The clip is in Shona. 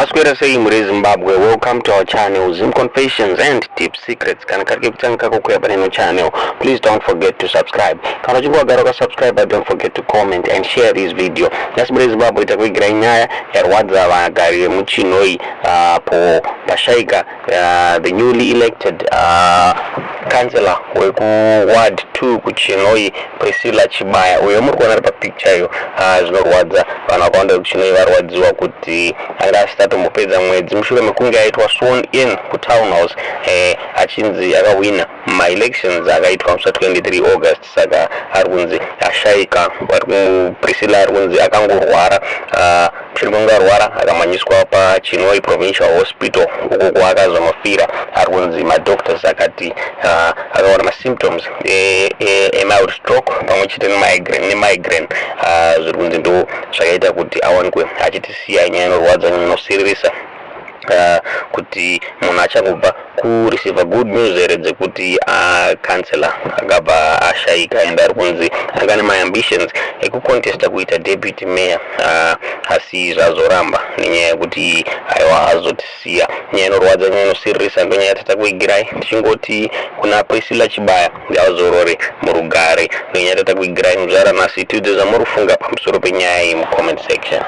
Maswera sei mhuri yeZimbabwe? Welcome to our channel, Zim Confessions and Deep Secrets. Kana kari kekutanga kako kuuya pane channel, please don't forget to subscribe. Kana uchinge wagara ukasubscribe, don't forget to comment and share this video. Nhasi, mhuri yeZimbabwe, takuigirai nyaya yarwadza vagari vemuChinhoyi apo pashaika the newly elected councillor wekuward 2 kuChinhoyi, Priscilla Chibaya, uyo muri kuona ari papicture iyo. Zvinorwadza, vanhu vakawanda vekuChinhoyi varwadziwa kuti anga asati atombopedza mwedzi mushure mekunge aitwa sworn in kutown house, achinzi akawina maelections akaitwa musi wa23 August. Saka ari kunzi ashaika. Priscilla ari kunzi akangorwara. Mushure mekunge arwara, akamhanyiswa paChinhoyi Provincial Hospital, uko kwaakazonofira. Ari kunzi madoctors akati akaona masymptoms emild stroke pamwe chete nemigraine. Zviri kunzi ndo zvakaita kuti awanikwe achitisiya. Nyaya inorwadza, nyaya inosiririsa, kuti munhu achangobva kureceiva good news here dzekuti councillor akabva ashaika. And ari kunzi anga nemaambitions ekucontesta kuita deputy mayor, asi zvazoramba nenyaya yekuti aiwa, azotisiya. Nyaya inorwadza, nyaya inosiririsa, ndo nyaya yatatakuigirai, tichingoti kuna Priscilla Chibaya, ngaazorore murugare. Ndo nyaya yatatakuigirai muzvara nhasi. Tiudze zvamuri kufunga pamusoro penyaya iyi mucomment section.